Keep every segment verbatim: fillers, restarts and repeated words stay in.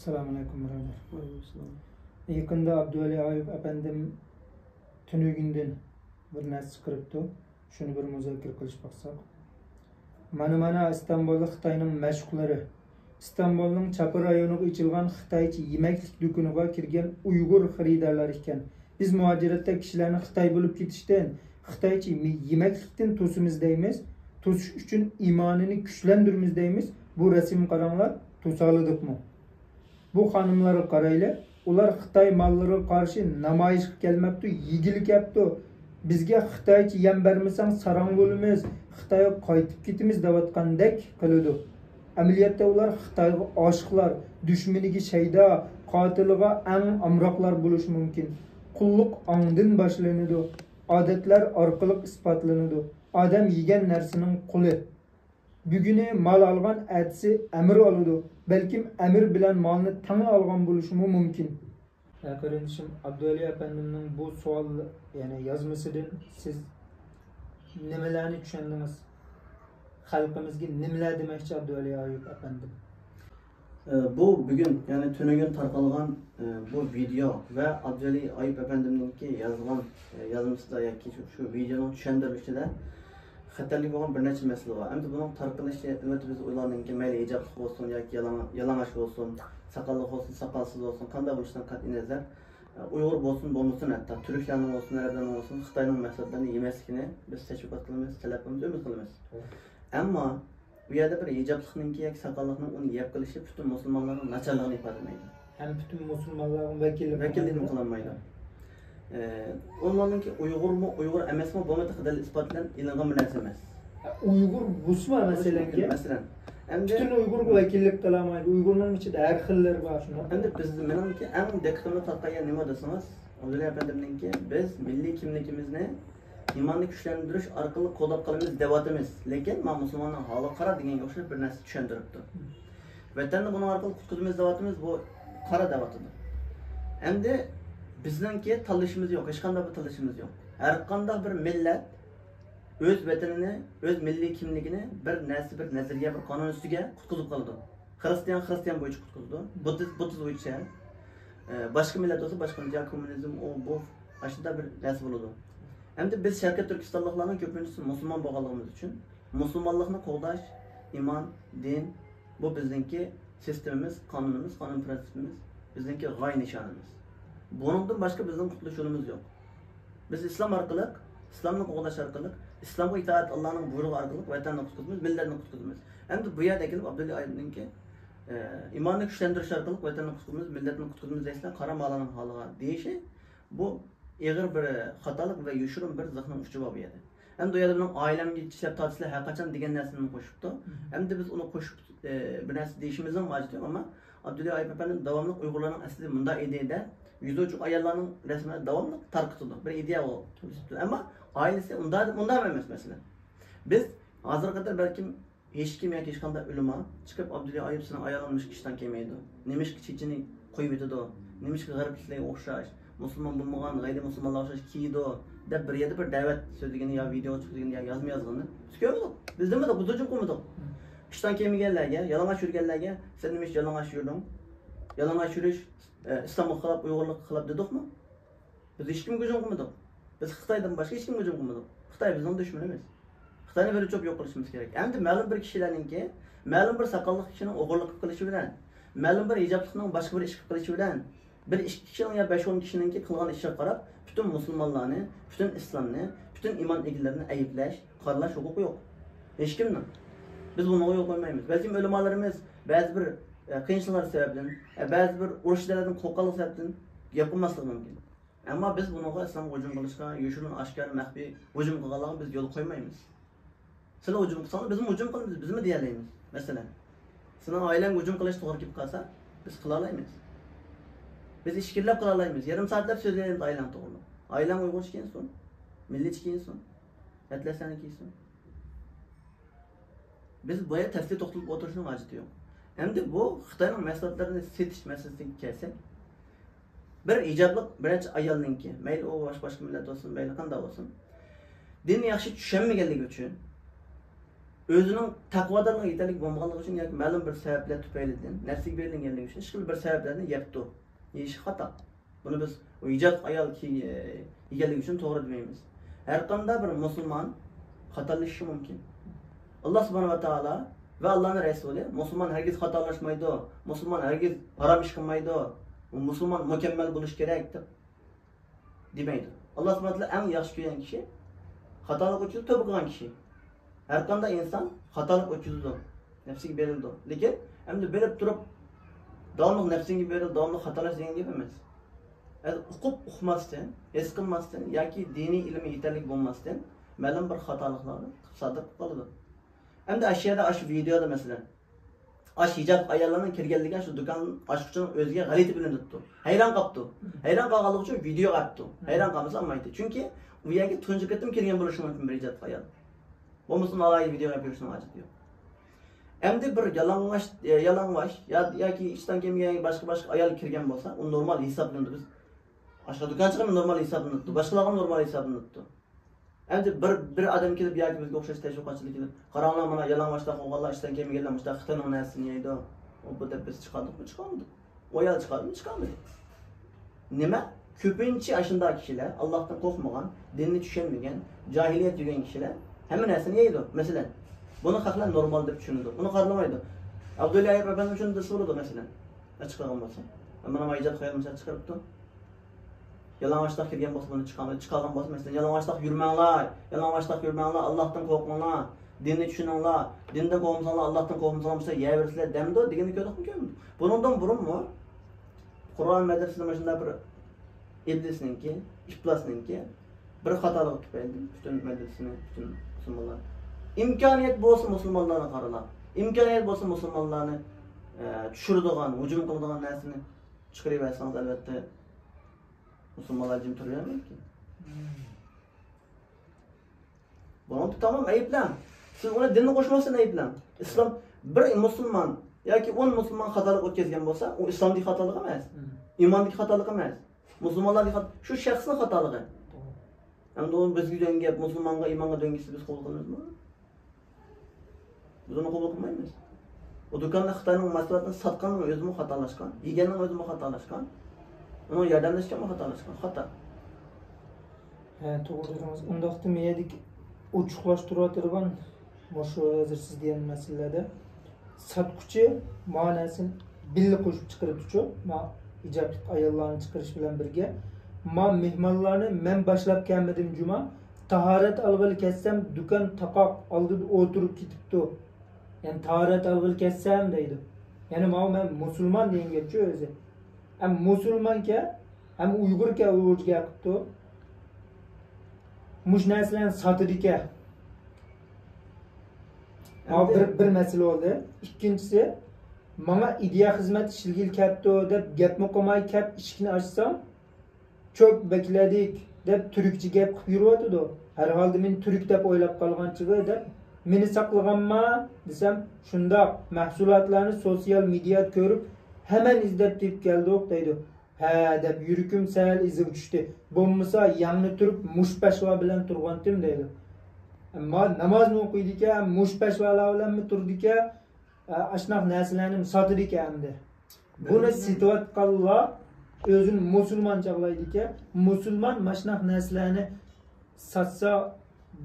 ئەسسالامۇ ئەلەيكۇم، بۇرادەر. يېقىندا ئابدۇۋەلى ئايۇپ ئەپەندىم تۈنۈگۈندىن بىر نەرسە چىقىرىپتۇ. شۇنى بىر مۇزاكىرە قىلىشىپ باقساق. مانا، مانا ئىستانبۇلدا خىتاينىڭ مەشۇقلىرى. ئىستانبۇلنىڭ چاپا رايونىغا ئېچىلغان خىتايچە يېمەكلىك دۇكىنىغا كىرگەن ئۇيغۇر خېرىدارلار ئىكەن. بىز مۇھاجىرەتتە كىشىلەرنى خىتاي بولۇپ كېتىشتىن، خىتايچە يېمەكلىكتىن توسىمىز دەيمىز، توسۇش ئۈچۈن ئىمانىنى كۈچلەندۈرىمىز دەيمىز. بۇ رەسىمگە قاراڭلار، توسالىدۇقمۇ؟ بۇ خانىملارغا قارايلى، ئۇلار خىتاي ماللىرىغا قارشى نامايىشقا كەلمەپتۇ، يېگىلى كەپتۇ. بىزگە خىتايچە يەم بەرمىسەڭ ساراڭ بولىمىز، خىتايغا قايتىپ كېتىمىز دەۋاتقاندەك قىلىدۇ. ئەمەلىيەتتە ئۇلار خىتايغا ئاشىقلار، دۈشمىنىگە شەيدا، قاتىلىغا ئەڭ ئامراقلار بولۇشى مۇمكىن. قۇللۇق ئاڭدىن باشلىنىدۇ، ئادەتلەر ئارقىلىق ئىسپاتلىنىدۇ. ئادەم يېگەن نەرسىنىڭ قۇلى. بۈگۈنى مال ئالغان ئەتىسى ئەمىر ئالىدۇ. بەلكىم ئەمىر بىلەن مالنى تەڭلا ئالغان بولۇشىمۇ مۇمكىن. يا قېرىندىشىم، ئابدۇۋەلى ئەپەندىمنىڭ بۇ سوئال، يەنى يازمىسىدىن سىز نېمىلەرنى چۈشەندىڭىز؟ خەلقىمىزگە نېمىلەر دېمەكچى ئابدۇۋەلى ئايۇپ ئەپەندىم؟ ئە، بۇ بۈگۈن، يەنى تۈنۈگۈن تارقالغان، ئە، بۇ ۋىدېئو ۋە ئابدۇۋەلى ئايۇپ ئەپەندىمنىڭكى يازغان، ئە، يازمىسىدا ياكى شۇ، شۇ ۋىدېئونىڭ چۈشەندۈرۈلۈشىدە خەتەرلىك بولغان بىر نەچچە مەسىلە بار. ئەمدى بۇنىڭ تارقىلىشى، ئەلۋەتتە، بىز ئۇلارنىڭكى مەيلى ھىجابلىق بولسۇن ياكى يالاڭ-، يالىڭاچ بولسۇن، ساقاللىق بولسۇن، ساقالسىز بولسۇن، قانداق بولۇشىدىن قەتئىينەزەر، ئۇيغۇر بولسۇن، بولمىسۇن، ھەتتا تۈركلەرنىڭ بولسۇن، ئەرەبلەرنىڭ بولسۇن، خىتاينىڭ مەھسۇلاتلىرىنى يېمەسلىكىنى بىز تەشۋىقات قىلىمىز، تەلەپ قىلىمىز، ئۈمىد قىلىمىز. ئەمما بۇ يەردە بىر ھىجابلىقنىڭكى ياكى ساقاللىقنىڭ ئۇنى يەپ قېلىشى پۈتۈن مۇسۇلمانلارنىڭ ناچارلىقىنى ئىپادىلىمەيدۇ. ھەم پۈتۈن مۇسۇلمانلارغا ۋەكىللىك ۋەكىللىكمۇ قىلالمايدۇ. ئە، ئۇلارنىڭكى ئۇيغۇرمۇ، ئۇيغۇر ئەمەسمۇ، بۇمۇ تېخى دەلىل ئىسپات بىلەن ئېلىنغان بىر نەرسە ئەمەس. ئۇيغۇر بولسىمۇ، مەسىلەن، مەسىلەن، ئەمدى پۈتۈن ئۇيغۇرغا ۋەكىللىك قىلالمايدۇ. ئۇيغۇرنىڭ ئىچىدە ھەر خىللىرى بار، شۇنداق. ئەمدى بىز، مېنىڭكى ئەڭ دىققىتىمنى تارتقان يەر نېمە دېسىڭىز، ئابدۇللا ئەپەندىمنىڭكى، بىز مىللىي كىملىكىمىزنى ئىماننى كۈچلەندۈرۈش ئارقىلىق قوغداپ قالىمىز دەۋاتىمىز. لېكىن ما مۇسۇلماننىڭ ھالىغا قارا دېگەنگە ئوخشاش بىر نەرسە چۈشەندۈرۈپتۇ. ۋەتەننى بۇنىڭ ئارقىلىق قۇتقۇزىمىز دەۋاتىمىز، بۇ قارا دەۋاتىدۇ. ئەمدى بىزنىڭكى تاللىشىمىز يوق، ھېچقانداق بىر تاللىشىمىز يوق. ھەر قانداق بىر مىللەت ئۆز ۋەتىنىنى، ئۆز مىللىي كىملىكىنى بىر نەرسە، بىر نەزەرىيە، بىر قانۇن ئۈستىگە قۇتقۇزۇپ قالىدۇ. خىرىستىيان خىرىستىيان بويىچە قۇتقۇزىدۇ، بۇددىست، بۇددىست بويىچە، ئە، باشقا مىللەت بولسا باشقا، يا كوممۇنىزم، ئۇ، بۇ، ئاشۇنداق بىر نەرسە بولىدۇ. ئەمدى بىز شەرقىي تۈركىستانلىقلارنىڭ كۆپىنچىسى مۇسۇلمان بولغانلىقىمىز ئۈچۈن مۇسۇلمانلىقنى قوغداش، ئىمان، دىن، بۇ بىزنىڭكى سىستېمىمىز، قانۇنىمىز، قانۇن پىرىنسىپىمىز، بىزنىڭكى غايە نىشانىمىز. بۇنىڭدىن باشقا بىزنىڭ قۇتۇلۇش يولىمىز يوق. بىز ئىسلام ئارقىلىق، ئىسلامنى قوغداش ئارقىلىق، ئىسلامغا ئىتائەت، ئاللانىڭ بۇيرۇقى ئارقىلىق ۋەتەننى قۇتقۇزىمىز، مىللەتنى قۇتقۇزىمىز. ئەمدى بۇ يەردە كېلىپ ئابدۇللا ئايۇپنىڭكى، ئە، ئىماننى كۈچلەندۈرۈش ئارقىلىق ۋەتەننى قۇتقۇزىمىز، مىللەتنى قۇتقۇزىمىز دەيسىلەر، قارا مالانىڭ ھالىغا دېيىشى، بۇ ئېغىر بىر خاتالىق ۋە يوشۇرۇن بىر زىخنىڭ ئۇچى بار بۇ يەردە. ئەمدى ئۇ يەردە مېنىڭ ئائىلەمگە چىشلەپ تارتىسىلەر، ھەر قاچان دېگەن نەرسىنى قوشۇپتۇ. ئەمدى بىز ئۇنى قوشۇپ، ئە، بىر نەرسە دېيىشىمىزنىڭ ھاجىتى يوق، ئەمما ئابدۇللا ئايۇپ ئەپەندىم داۋاملىق ئۇيغۇرلارنىڭ ئەسلى مۇنداق ئىدىيە دەپ، يۈزى ئوچۇق ئاياللارنىڭ رەسىمىنى داۋاملىق تارقىتىدۇ. بىر ئىدىيە ئۇ. ئەمما ئائىلىسى ئۇنداق، ئۇنداق ئەمەس مەسىلەن. بىز ھازىرغا قەدەر بەلكىم ھېچكىم ياكى ھېچقانداق ئۆلىما چىقىپ، ئابدۇللا ئايۇپ سېنىڭ ئايالىڭ نېمىشقا ئىشتان كىيمەيدۇ؟ نېمىشقا چېچىنى قويۇۋېتىدۇ؟ نېمىشقا غەربلىكلەرگە ئوخشاش، مۇسۇلمان بولمىغان، غەيرىي مۇسۇلمانلارغا ئوخشاش كىيىدۇ؟ دەپ بىر يەردە بىر دەۋەت سۆزلىگىنى يا ۋىدېئو چىقىرغىنى يا يازما يازغىنىنى بىز كۆرمىدۇق. بىز دېمىدۇق، بىز ھۇجۇم قىلمىدۇق. ئىشتان كىيمىگەنلەرگە، يالىڭاچ يۈرگەنلەرگە، سەن نېمە ئۈچۈن يالىڭاچ يۈردۈڭ؟ يالىڭاچ يۈرۈش، ئە، ئىسلامغا خىلاپ، ئۇيغۇرلۇققا خىلاپ دېدۇقمۇ؟ بىز ھېچكىمگە ھۇجۇم قىلمىدۇق. بىز خىتايدىن باشقا ھېچكىمگە ھۇجۇم قىلمىدۇق. خىتاي بىزنىڭ دۈشمىنىمىز. خىتاينى بىر چوپ يوق قىلىشىمىز كېرەك. ئەمدى مەلۇم بىر كىشىلەرنىڭكى، مەلۇم بىر ساقاللىق كىشىنىڭ ئوغرىلىق قىلىپ قېلىشى بىلەن، مەلۇم بىر ھىجابلىقنىڭ باشقا بىر ئىش قىلىپ قېلىشى بىلەن، بىر ئىككى كىشىنىڭ يا بەش-ئون كىشىنىڭكى قىلغان ئىشىغا قاراپ، پۈتۈن مۇسۇلمانلارنى، پۈتۈن ئىسلامنى، پۈتۈن ئىمان ئىگىلىرىنى ئەيىبلەش، قارىلاش ھوقۇقى يوق. ھېچكىمنىڭ. بىز بۇنىڭغا يول قويمايمىز. بەلكىم ئۆلىمالىرىمىز بەزى بىر، ئە، قىيىنچىلىقلار سەۋەبىدىن، ئە، بەزى بىر ئۇرۇش جېدەللەردىن قورققانلىقى سەۋەبىدىن گەپ قىلماسلىقى مۇمكىن. ئەمما بىز بۇنىڭغا، ئىسلامغا ھۇجۇم قىلىشقا، يوشۇرۇن، ئاشكارا، مەخپىي ھۇجۇم قىلغانلارغا بىز يول قويمايمىز. سىلەر ھۇجۇم قىلساڭلار، بىزمۇ ھۇجۇم قىلىمىز، بىزمۇ دېيەلەيمىز. مەسىلەن، سېنىڭ ئائىلەڭگە ھۇجۇم قىلىش توغرا كېلىپ قالسا، بىز قىلالايمىز. بىز ئىچكىرىلەپ قىلالايمىز. يېرىم سائەتلەپ سۆزلەيمىز ئائىلەڭ توغرىلىق. ئائىلەڭ ئۇيغۇرچە كىيىنسۇن، مىللىيچە كىيىنسۇن، ئەتلەسلەرنى كىيسۇن. بىز بۇ يەردە تەستە توختىلىپ ئولتۇرۇشنىڭ ھاجىتى يوق. ئەمدى بۇ خىتاينىڭ مەھسۇلاتلىرىنى سېتىش مەسىلىسىگە كەلسەك، بىر ھىجابلىق بىرەنچە ئايالنىڭكى، مەيلى ئۇ باش-، باشقا مىللەت بولسۇن، مەيلى قانداق بولسۇن، دىننى ياخشى چۈشەنمىگەنلىكى ئۈچۈن، ئۆزىنىڭ تەقۋادارلىقىغا يېتەرلىك بولمىغانلىقى ئۈچۈن ياكى مەلۇم بىر سەۋەبلەر تۈپەيلىدىن، نەپسىگە بېرىلگەنلىكى ئۈچۈن، ئىشقىلىپ بىر سەۋەبلەردىن يەپتۇ. يېيىشى خاتا. بۇنى بىز ئۇ ھىجاب ئايال كى-، يېگەنلىكى ئۈچۈن توغرا دېمەيمىز. ھەرقانداق بىر مۇسۇلمان خاتالىشىشى مۇمكىن. ئاللا سۇبھانەھۇ ۋە تائالا ۋە ئاللانىڭ رەسۇلى، مۇسۇلمان ھەرگىز خاتالاشمايدۇ، مۇسۇلمان ھەرگىز ھارام ئىش قىلمايدۇ، مۇسۇلمان مۇكەممەل بولۇشى كېرەك دەپ دېمەيدۇ. ئاللا سۇبھانەھۇ ۋە تائالا ئەڭ ياخشى كۆرگەن كىشى، خاتالىققا ئۇچرىسا تۆبە قىلغان كىشى. ھەرقانداق ئىنسان خاتالىققا ئۇچرىدۇ، نەپسىگە بېرىلىدۇ. لېكىن ئەمدى بېرىپ تۇرۇپ، داۋاملىق نەپسىڭگە بېرىل، داۋاملىق خاتالاش دېگەن گەپ ئەمەس. ئۇقۇپ ئۇقماستىن، ھېس قىلماستىن ياكى دىنىي ئىلمى يېتەرلىك بولماستىن مەلۇم بىر خاتالىقلارنى سادىر قىلىپ قالىدۇ. ئەمدى ئاشۇ يەردە، ئاشۇ ۋىدېيودا مەسىلەن، ئاشۇ ھىجاب ئاياللارنىڭ كىرگەنلىكى، شۇ دۇكان ئاچقۇچىنىڭ ئۆزىگە غەلىتە بىلىنىپتۇ. ھەيران قاپتۇ. ھەيران قالغانلىقى ئۈچۈن ۋىدېيو ئەپتۇ. ھەيران قالمىسا ئالمايتتى. چۈنكى ئۇ يەرگە تۇنجى قېتىم كىرگەن بولۇشى مۇمكىن بىر ھىجابلىق ئايال. بولمىسا ئالاھىدە ۋىدېيو ئەپ بېرىشنىڭ ھاجىتى يوق. ئەمدى بىر يالىڭاچ، يالىڭاچ يا، ياكى ئىشتان كىيمىگەن باشقا، باشقا ئايال كىرگەن بولسا، ئۇ نورمال ھېسابلىنىدۇ. بىز ئاشۇ دۇكان چىقىمۇ نورمال ھېسابلىنىپتۇ. باشقىلارغا نورمال ھېسابلىنىپتۇ. ئەمدى بىر، بىر ئادەم كېلىپ ياكى بىزگە ئوخشاش تەشۋىقاتچىلار كېلىپ، «قاراڭلار، مانا يالىڭاچلار قىلغانلار، ئىشتان كىيمىگەنلەر مۇشۇنداق خىتاينىڭ نەرسىسىنى يەيدۇ.» ئۇ بۇ دەپ بىز چىقاردۇقمۇ؟ چىقارمىدۇق. ئۇ ئايال چىقاردىمۇ؟ چىقارمىدى. نېمە؟ كۆپىنچە ئاشۇنداق كىشىلەر، ئاللاھتىن قورقمىغان، دىننى چۈشەنمىگەن، جاھىلىيەت يۈرگەن كىشىلەر ھەممە نەرسىنى يەيدۇ. مەسىلەن، بۇنى خەقلەر نورمال دەپ چۈشىنىدۇ. بۇنى قارىلىمايدۇ. ئابدۇللا ئايۇپ ئەپەندىم شۇنى دەپ سورىدۇ، مەسىلەن. ئاچ قىلغان بولسا. مانا ما ئىجاد قىلغان بولسا چىقىرىپتۇ. يالىڭاچلاپ كىرگەن بولسا بۇنى چىقارمايدۇ. چىقارغان بولسا، مەسىلەن، يالىڭاچلاپ يۈرمەڭلار، يالىڭاچلاپ يۈرمەڭلار، ئاللاھتىن قورقۇڭلار، دىننى چۈشىنىڭلار، دىندىن قورقمىساڭلار، ئاللاھتىن قورقمىساڭلار، بولسا يەۋېرىسىلەر دەمدۇ دېگىنى كۆردۇقمۇ، كۆرمىدۇق؟ بۇنىڭدىن بۇرۇنمۇ قۇرئان مەدرىسىدە مۇشۇنداق بىر ئىبلىسنىڭكى، ئىپلاسنىڭكى بىر خاتالىقى تۈپەيلىدىن پۈتۈن مەدرىسىنى، پۈتۈن مۇسۇلمانلار، ئىمكانىيەت بولسا مۇسۇلمانلارنى قارىلاپ، ئىمكانىيەت بولسا مۇسۇلمانلارنى، ئە، چۈشۈرىدىغان، ھۇجۇم قىلىدىغان نەرسىنى چىقىرىۋەرسىڭىز، ئەلۋەتتە، مۇسۇلمانلار جىم تۇرۇۋەرمەيدىكى. بۇنىڭدا تامام ئەيىبلەڭ. سىز ئۇنى دىننى قوشماستىن ئەيىبلەڭ. ئىسلام، بىر مۇسۇلمان ياكى ئون مۇسۇلمان خاتالىق ئۆتكۈزگەن بولسا، ئۇ ئىسلامدىكى خاتالىق ئەمەس. ئىماندىكى خاتالىق ئەمەس. مۇسۇلمانلاردىكى خات-، شۇ شەخسنىڭ خاتالىقى. ئەمدى ئۇ بىزگە دۆڭگەپ، مۇسۇلمانغا، ئىمانغا دۆڭگىسە بىز قوبۇل قىلىمىزمۇ؟ بىز ئۇنى قوبۇل قىلمايمىز. ئۇ دۇكاندا خىتاينىڭ مەھسۇلاتىنى ساتقاننىڭ ئۆزىمۇ خاتالاشقان، يېگەننىڭ ئۆزىمۇ خاتالاشقان، ئۇنىڭ ياردەملەشكەنمۇ خاتالاشقان. خاتا. ھە، توغرا دېدىڭىز. ئۇنداقتا مەيەدىكى ئوچۇقلاشتۇرۇۋاتىدىغان مۇشۇ ھازىر سىز دېگەن مەسىلىلەردە ساتقۇچى ما نەرسىنى بىللە قوشۇپ چىقىرىپتۇچۇ، ما ھىجابلىق ئاياللارنى چىقىرىش بىلەن بىرگە، ما مېھمانلارنى مەن باشلاپ كەلمىدىم جۇما، تاھارەت ئالغىلى كەتسەم، دۇكان تاقاق ئالدىدا ئولتۇرۇپ كېتىپتۇ. يەنى تاھارەت ئالغىلى كەتسەم دەيدۇ. يەنى ماۋۇ مەن مۇسۇلمان دېگەن گەپچۇ ئۆزى. ھەم مۇسۇلمانكەن، ھەم ئۇيغۇركەن، ئۇيغۇرچە گەپ قىپتۇ. مۇشۇ نەرسىلەرنى ساتىدىكەن. ماۋۇ بىر، بىر مەسىلە بولدى. ئىككىنچىسى، ماڭا ئىدىيە خىزمەت ئىشلىگىلى كەپتۇ دەپ گەپمۇ قىلماي كەپ ئىشىكنى ئاچسام، چۆپ بەكلەدىك دەپ تۈركچە گەپ قىلىپ يۈرۈۋاتىدۇ. ھەر ھالدا مېنى تۈرك دەپ ئويلاپ قالغان چىغى دەپ مېنى ساقلىغانما دېسەم، شۇنداق، مەھسۇلاتلارنى سوتسىيال مېدىيادا كۆرۈپ ھەمەن ئىزدەپ تېپىپ كەلدۇق دەيدۇ. ھە دەپ يۈرىكىم سەل ئىزىغا چۈشتى. بولمىسا يەڭنى تۈرۈپ مۇشۇ پەشۋا بىلەن تۇرغانتىم دەيدۇ. ئەمما نامازنى ئوقۇيدىكەن، مۇشۇ پەشۋالار بىلەنمۇ تۇرىدىكەن، ئاشۇنداق نەرسىلەرنى ساتىدىكەن ئەمدى. بۇنى سېتىۋاتقانلار ئۆزىنى مۇسۇلمان چاغلايدىكەن، مۇسۇلمان ماشۇنداق نەرسىلەرنى ساتسا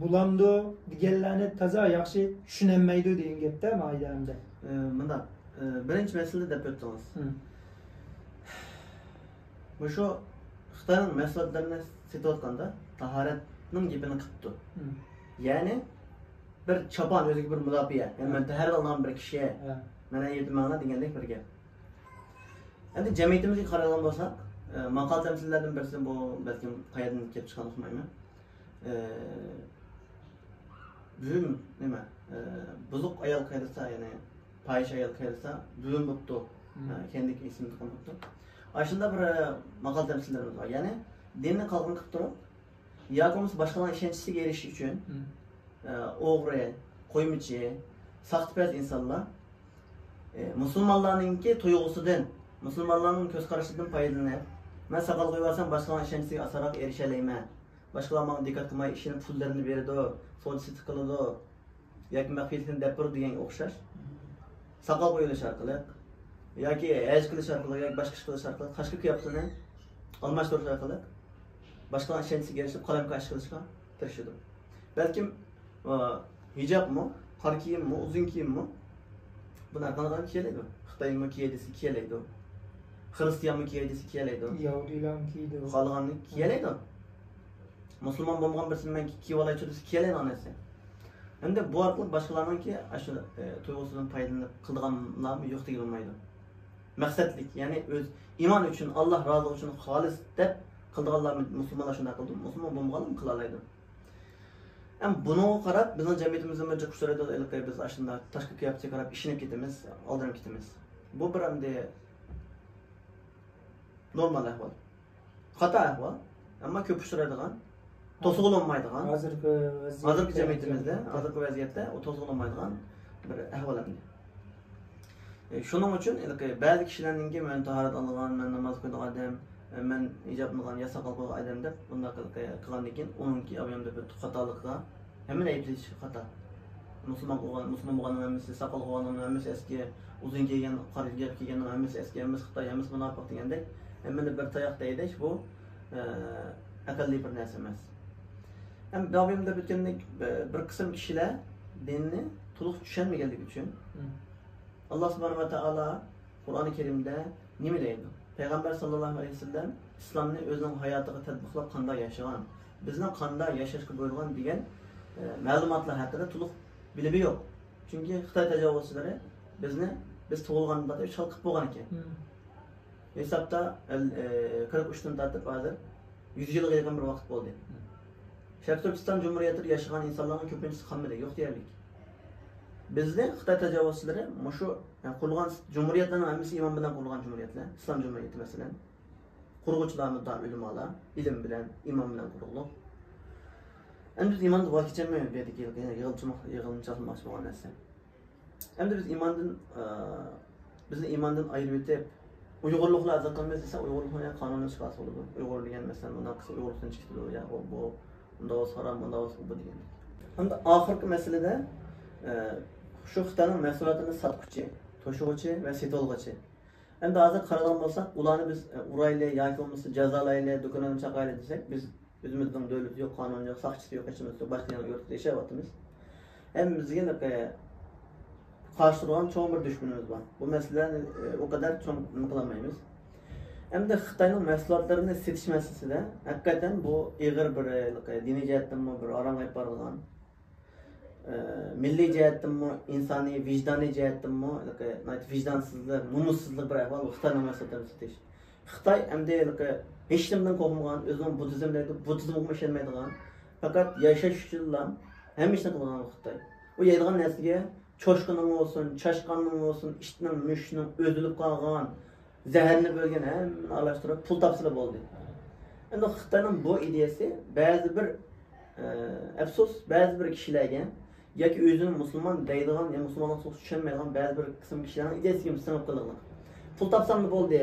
بولامدۇ دېگەنلەرنى تازا ياخشى چۈشىنەلمەيدۇ دېگەن گەپتە ماھىدە ئەمدى. ئى، مۇنداق، ئى، بىرىنچى مەسىلىنى دەپ ئۆتتىڭىز. مۇشۇ خىتاينىڭ مەھسۇلاتلىرىنى سېتىۋاتقاندا تاھارەتنىڭ گېپىنى قىپتۇ. يەنى بىر چاپان، ئۆزىگە بىر مۇداپىئە. يەنى مەن تاھارەت ئالغان بىر كىشى. مانا يېتىمەڭلار دېگەندەك بىر گەپ. ئەمدى جەمئىيىتىمىزگە قارىغان بولساق، ئە، ماقال تەمسىللەردىن بىرسى بۇ، بەلكىم قەيەردىن كېلىپ چىققان ئۇقمايمەن. ئە، بۈۋىم نېمە، ئە، بۇزۇق ئايال قېرىسا، يەنى پاھىشە ئايال قېرىسا، بۈۋىم بوپتۇ. ئە، كەينىدىكى ئىسمىم تۇغقان بوپتۇ. ئاشۇنداق بىر، ئە، ماقال تەمسىللىرىمىز بار. يەنى دىننى قالغان قىلىپ تۇرۇپ، ياكى بولمىسا باشقىلارنىڭ ئىشەنچىسىگە ئېرىشىش ئۈچۈن، ئە، ئوغرى، قويمىچى، ساختىپەز ئىنسانلار، ئە، مۇسۇلمانلارنىڭكى تۇيغۇسىدىن، مۇسۇلمانلارنىڭ كۆز قارىشىدىن پايدىلىنىپ، مەن ساقال قويۇۋالسام، باشقىلارنىڭ ئىشەنچىسىگە ئاسانراق ئېرىشەلەيمەن. باشقىلار ماڭا دىققەت قىلماي، ئىشىنىپ پۇللىرىنى بېرىدۇ، سودا سېتىق قىلىدۇ. ياكى مەخپىيلىكنى دەپ بېرىدۇ دېگەنگە ئوخشاش. ساقال بويىلىش ئارقىلىق ياكى ھەج قىلىش ئارقىلىق ياكى باشقا ئىش قىلىش ئارقىلىق تاشقى قىياپىتىنى ئالماشتۇرۇش ئارقىلىق باشقىلارنىڭ ئىشەنچىسىگە ئېرىشىپ، قالايمىقان ئىش قىلىشقا تىرىشىدۇ. بەلكىم، ئا، ھىجابمۇ، قارا كىيىممۇ، ئۇزۇن كىيىممۇ، بۇنى ھەر قانداق ئادەم كىيەلەيدۇ. خىتايمۇ كىيەي دېسە كىيەلەيدۇ. خىرىستىيانمۇ كىيەي دېسە كىيەلەيدۇ. يەھۇدىيلارمۇ كىيىدۇ. خالىغاننى كىيەلەيدۇ. مۇسۇلمان بولمىغان بىرسى مەن كىيىۋالايچۇ دېسە كىيەلەيدىغان نەرسە. ئەمدى بۇ ئارقىلىق باشقىلارنىڭكى ئاشۇ، ئە، تۇيغۇسىدىن پايدىلىنىپ قىلىدىغانلارمۇ يوق دېگىلى بولمايدۇ. مەقسەتلىك، يەنى ئۆز ئىمان ئۈچۈن، ئاللا رازىلىقى ئۈچۈن خالىس دەپ قىلىدىغانلارمۇ مۇسۇلمانلار شۇنداق قىلىدۇ، مۇسۇلمان بولمىغانلارمۇ قىلالايدۇ. ئەمما بۇنىڭغا قاراپ بىزنىڭ جەمئىيىتىمىزدە بىر جىق ئۇچرايدۇ، ھېلىقى بىز ئاشۇنداق تاشقى قىياپىتىگە قاراپ ئىشىنىپ كېتىمىز، ئالدىنىپ كېتىمىز. بۇ بىر ئەمدى نورمال ئەھۋال. خاتا ئەھۋال. ئەمما كۆپ ئۇچرايدىغان، توسۇغىلى بولمايدىغان. ھازىرقى ۋەزىيەتتە، ھازىرقى جەمئىيىتىمىزدە، جەمئىيەتتە. ھازىرقى ۋەزىيەتتە ئۇ توسۇغىلى بولمايدىغان بىر ئەھۋال ئەمدى. ئە، شۇنىڭ ئۈچۈن ھېلىقى بەزى كىشىلەرنىڭكى، مەن تاھارەت ئالغان، مەن ناماز ئوقۇيدىغان ئادەم، ئە، مەن ھىجاب قىلغان يا ساقال قويغان ئادەم دەپ بۇنداق ھېلىقى قىلغاندىن كېيىن ئۇنىڭكى ئاۋۇ يەردە بىر خاتالىقىغا ھەممىنى ئەيىبلىشى خاتا. مۇسۇلمان قىلغان، مۇسۇلمان بولغاننىڭ ھەممىسى، ساقال قويغاننىڭ ھەممىسى ئەسكى، ئۇزۇن كىيگەن، قارا گەپ كىيگەننىڭ ھەممىسى ئەسكى، ھەممىسى خىتاي، ھەممىسى مۇناپىق دېگەندەك ھەممىنى بىر تاياقتا ھەيدەش بۇ، ئە، ئەقەللىي بىر نەرسە ئەمەس. ھەم داۋامىدا ئۆتكەندەك، بىر قىسىم كىشىلەر دىننى تولۇق چۈشەنمىگەنلىكى ئۈچۈن، مم. ئاللا سۇبھانەھۇ ۋە تائالا قۇرئانى كەرىمدە نېمە دەيدۇ؟ پەيغەمبەر ساللاللاھۇ ئەلەيھى ۋەسەللەم ئىسلامنى ئۆزىنىڭ ھاياتىغا تەتبىقلاپ قانداق ياشىغان، بىزنى قانداق ياشاشقا بۇيرۇغان دېگەن، ئە، مەلۇماتلار ھەققىدە تولۇق بىلىمى يوق. چۈنكى خىتاي تاجاۋۇزچىلىرى بىزنى، بىز تۇغۇلغاندىن تارتىپ چالقىپ بولغان ئىكەن. مم. ھېسابتا، ئەل-، ئە، قىرىق ئۈچتىن تارتىپ ھازىر يۈز يىلغا يېقىن بىر ۋاقىت بولدى. مم. شەرقىي تۈركىستان جۇمھۇرىيەتلىرى ياشىغان ئىنسانلارنىڭ كۆپىنچىسى قالمىدى، يوق دېيەرلىك. بىزنى خىتاي تاجاۋۇزچىلىرى مۇشۇ، يەنى قۇرۇلغان جۇمھۇرىيەتلەرنىڭ ھەممىسى ئىمان بىلەن قۇرۇلغان جۇمھۇرىيەتلەر، ئىسلام جۇمھۇرىيىتى مەسىلەن. قۇرغۇچىلار مۇددىئا ئۆلىمالار، ئىلىم بىلەن، ئىمان بىلەن قۇرۇقلۇق. ئەمدى بىز ئىماندىن ۋاز كېچەلمەيمىز، بۇ يەردىكى يىغىلچىماق-، يىغىلچاقلىماقچى بولغان نەرسە. ئەمدى بىز ئىماندىن، ئە، بىزنى ئىماندىن ئايرىۋېتىپ، ئۇيغۇرلۇقلار ئەزا قىلمايمىز دېسە، ئۇيغۇرلۇقنىڭ يا قانۇنى چىقارسا بولىدۇ. ئۇيغۇر دېگەن مەسىلەن، مۇنداق قىلسا ئۇيغۇرلۇقتىن چىقىدۇ، يا ئۇ، بۇ، مۇنداق بولسا ھارام، مۇنداق بولسا بۇ دېگەن. ئەمدى ئاخىرقى مەسىلىدە، ئە، شۇ خىتاينىڭ مەھسۇلاتىنى ساتقۇچى، توشۇغۇچى ۋە سېتىۋالغۇچى. ئەمدى ھازىر قارىغان بولساق، ئۇلارنى بىز، ئە، ئۇرايلى ياكى بولمىسا جازالايلى، دۇكىنىدىن چاقايلى دېسەك، بىز ئۆزىمىزنىڭ دۆلىتى يوق، قانۇنى يوق، ساقچىسى يوق، ھېچنېمىسى يوق، باشقا يەرلەرگە يورۇقتا ياشاۋاتىمىز. ھەممىمىزگە، ئە، قارشى تۇرغان چوڭ بىر دۈشمىنىمىز بار. بۇ مەسىلىلەرنى، ئە، ئۇ قەدەر چوڭ نېمە قىلالمايمىز. ئەمدى خىتاينىڭ مەھسۇلاتلىرىنى سېتىش مەسىلىسىدە ھەقىقەتەن بۇ ئېغىر بىر، ئە، دىنىي جەھەتتىنمۇ بىر ھارامغا ئېلىپ بارىدىغان، ئە، مىللىي جەھەتتىنمۇ، ئىنسانىي، ۋىجدانىي جەھەتتىنمۇ، ھېلىقى ناھايىتى ۋىجدانسىزلىق، نومۇسسىزلىق بىر ئەھۋال خىتاينىڭ مەھسۇلاتلىرىنى سېتىش. خىتاي ئەمدى ھېلىقى ھېچنېمىدىن قورقمىغان، ئۆزىنىڭ بۇددىزم دەيدۇ، بۇددىزمغىمۇ ئىشەنمەيدىغان، پەقەت ياشاش ئۈچۈنلا ھەممە ئىشنى قىلىدىغان خىتاي. ئۇ يەيدىغان نەرسىگە چوشقىنىڭ بولسۇن، چاشقاننىڭ بولسۇن، ئىتنىڭ، مۈشۈكنىڭ ئۆزۈلۈپ قالغان، زەھەرلىنىپ ئۆلگەن ھەممىنى ئارىلاشتۇرۇپ پۇل تاپسىلا بولدى. ئەمدى خىتاينىڭ بۇ ئىدىيەسى بەزى بىر، ئە، ئەپسۇس، بەزى بىر كىشىلەرگە ياكى ئۆزىنى مۇسۇلمان دەيدىغان يا مۇسۇلمانلىققا چۈشەنمەيدىغان بەزى بىر قىسىم كىشىلەرنىڭ ئىدىيەسىگە سىڭىپ قېلىدىغان. پۇل تاپساملا بولدى،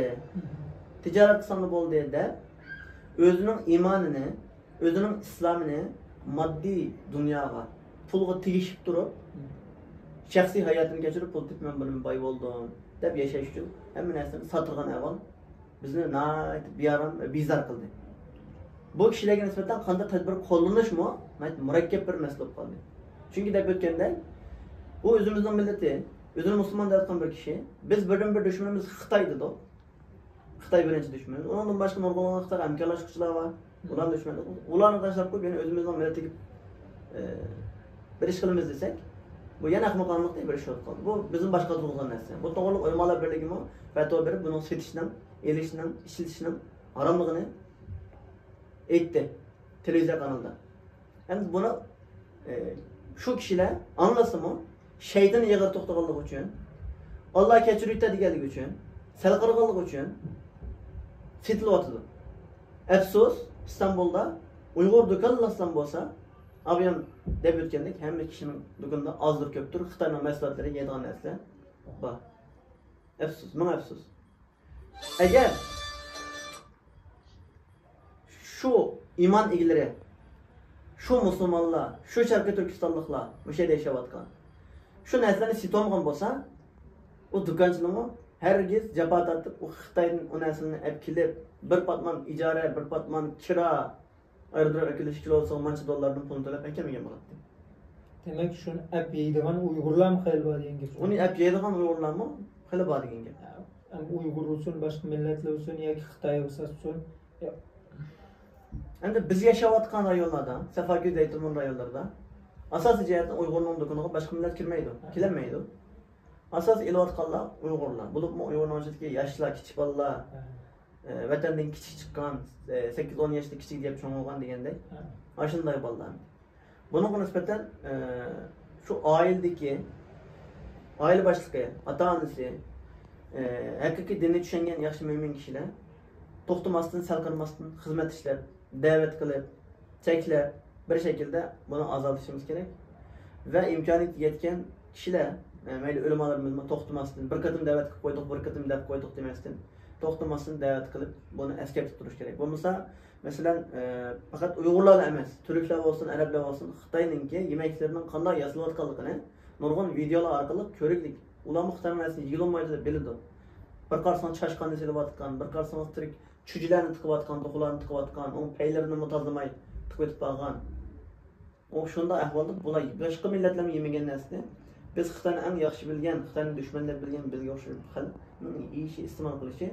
تىجارەت قىلساملا بولدى دەپ ئۆزىنىڭ ئىمانىنى، ئۆزىنىڭ ئىسلامىنى ماددىي دۇنياغا، پۇلغا تېگىشىپ تۇرۇپ، شەخسىي ھاياتىنى كەچۈرۈپ، پۇل تېپىپ مەن بۇنىمۇ باي بولدۇم دەپ ياشاش ئۈچۈن ھەممە نەرسىنى ساتىدىغان ئەھۋال بىزنى ناھايىتى بىئارام ۋە بىزار قىلدى. بۇ كىشىلەرگە نىسبەتەن قانداق تەدبىر قوللىنىشمۇ ناھايىتى مۇرەككەپ بىر مەسىلە بولۇپ قالدى. چۈنكى دەپ ئۆتكەندەك، ئۇ ئۆزىمىزنىڭ مىللىتى، ئۆزىنى مۇسۇلمان دەۋاتقان بىر كىشى. بىز بىردىنبىر دۈشمىنىمىز خىتاي دېدۇق. خىتاي بىرىنچى دۈشمىنىمىز. ئۇنىڭدىن باشقا نۇرغۇنلىغان خىتايغا ھەمكارلاشقۇچىلار بار. ئۇلارنى دۈشمەن، ئۇلارنى تاشلاپ قويۇپ، يەنە ئۆزىمىزنىڭ مىللىتىگە، ئە، بىر ئىش قىلىمىز دېسەك، بۇ يەنە ئەخمىقانلىقتەك بىر ئىش بولۇپ قالدى. بۇ بىزدىن باشقا تۇرغان نەرسە. بۇ توغرىلىق ئۆلىمالار بىرلىكىمۇ پەتىۋا بېرىپ، بۇنىڭ سېتىشنىڭ، ئېلىشنىڭ، ئىشلىتىشنىڭ ھاراملىقىنى ئېيتتى تېلېۋىزىيە قانىلىدا. ئەمدى بۇنى، ئە، شۇ كىشىلەر ئاڭلىسىمۇ، شەيتان ئېغىر توختىغانلىقى ئۈچۈن، ئاللا كەچۈرۈۋېتە دېگەنلىكى ئۈچۈن، سەل قارىغانلىقى ئۈچۈن سېتىلىۋاتىدۇ. ئەپسۇس، ئىستانبۇلدا ئۇيغۇر دۇكانلىسام بولسا، ئابىيام دەپ ئۆتكەندەك، ھەممە كىشىنىڭ دۇكىنىدا ئازدۇر كۆپتۇر خىتاينىڭ مەھسۇلاتلىرى، يەيدىغان نەرسىلەر بار. ئەپسۇس، مىڭ ئەپسۇس. ئەگەر شۇ ئىمان ئىگىلىرى، شۇ مۇسۇلمانلار، شۇ شەرقىي تۈركىستانلىقلار، مۇشۇ يەردە ياشاۋاتقان، شۇ نەرسىلەرنى سېتىۋالمىغان بولسا، ئۇ دۇكانچىنىڭمۇ ھەرگىز جاپا تارتىپ، ئۇ خىتايدىن ئۇ نەرسىلەرنى ئەپ كېلىپ، بىر پاتمان ئىجارە، بىر پاتمان كىرا، ئايرودروم ئەكېلىش كىلوسىغا مانچە دوللاردىن پۇلنى تۆلەپ ئەكەلمىگەن بولاتتى. دېمەك، شۇنى ئەپ يەيدىغان ئۇيغۇرلارمۇ خېلى بار دېگەن گەپ. ئۇنى ئەپ يەيدىغان ئۇيغۇرلارمۇ خېلى بار دېگەن گەپ. ئەم ئۇيغۇر بولسۇن، باشقا مىللەتلەر بولسۇن ياكى خىتاي بولسۇن، ئەمدى بىز ياشاۋاتقان رايونلاردا، سەفاكى، زەيتۇنبۇرنۇ رايونلىرىدا ئاساسىي جەھەتتىن ئۇيغۇرنىڭ دۇكىنىغا باشقا مىللەت كىرمەيدۇ، كېلەلمەيدۇ. ئاساسىي ئېلىۋاتقانلار ئۇيغۇرلار. بولۇپمۇ ئۇيغۇرنىڭ ئىچىدىكى ياشلار، كىچىك بالىلار، ئە، ۋەتەندىن كىچىك چىققان، ئە، سەككىز ئون ياشتا كىچىك دەپ چوڭ بولغان دېگەندەك، ئاشۇنداق بالىلار. بۇنىڭغا نىسبەتەن، ئە، شۇ ئائىلىدىكى ئائىلە باشلىقى، ئاتا-ئانىسى، ئە، ھەقىقىي دىننى چۈشەنگەن ياخشى مۆمىن كىشىلەر توختىماستىن، سەل قارىماستىن خىزمەت ئىشلەپ، دەۋەت قىلىپ، چەكلەپ، بىر شەكىلدە بۇنى ئازالىشىمىز كېرەك. ۋە ئىمكانىيىتى يەتكەن كىشىلەر، ئە، مەيلى ئۆلىمالىرىمىزمۇ توختىماستىن، بىر قېتىم دەۋەت قىلىپ قويدۇق، بىر قېتىم دەپ قويدۇق دېمەستىن، توختىماستىن دەۋەت قىلىپ، بۇنى ئەسكەرتىپ تۇرۇش كېرەك. بولمىسا، مەسىلەن، ئە، پەقەت ئۇيغۇرلارلا ئەمەس، تۈركلەر بولسۇن، ئەرەبلەر بولسۇن، خىتاينىڭكى يېمەكلىرىنىڭ قانداق ياسىلىۋاتقانلىقىنى نۇرغۇن ۋىدېئولار ئارقىلىق كۆرگىلىك. ئۇلارمۇ خىتاينىڭ نەرسىنى يېگىلى بولمايدۇ دەپ بىلىدۇ. بىر قارىساڭ چاشقاننى سېلىۋاتقان، بىر قارىسىڭىز تىرىك چۈجىلەرنى تىقىۋاتقان، توخۇلارنى تىقىۋاتقان، ئۇنىڭ پەيلىرىنىمۇ تازىلىماي تىقىۋېتىپ بارغان. ئۇ شۇنداق ئەھۋالدا بۇلار باشقا مىللەتلەرمۇ يېمىگەن نەرسىنى بىز خىتاينى ئەڭ ياخشى بىلگەن، خىتاينى دۈشمەن دەپ بىلگەن بىزگە ئوخشاش خەلقنىڭ يېيىشى، ئىستېمال قىلىشى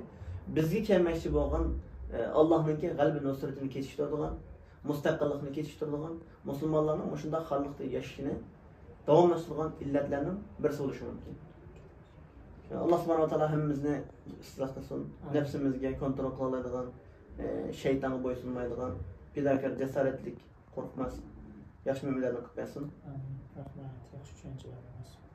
بىزگە كەلمەكچى بولغان، ئە، ئاللاھنىڭكى غەلىبە نۇسرىتىنى كېچىكتۈرىدىغان، مۇستەقىللىقنى كېچىكتۈرىدىغان، مۇسۇلمانلارنىڭ مۇشۇنداق خارلىقتا ياشىشىنى داۋاملاشتۇرىدىغان ئىللەتلەرنىڭ بىرسى بولۇشى مۇمكىن. ئاللا سۇبھانەھۇ ۋە تائالا ھەممىمىزنى ئىسلاھ قىلسۇن. نەپسىمىزگە كونترول قىلالايدىغان، ئە، شەيتانغا بويسۇنمايدىغان، پىداكار، جاسارەتلىك، قورقماس، ياخشى مۆمىنلەردىن قىلىپ بەرسۇن. ئامىن. رەھمەت، ياخشى چۈشەنچىلەر بەرسۇن.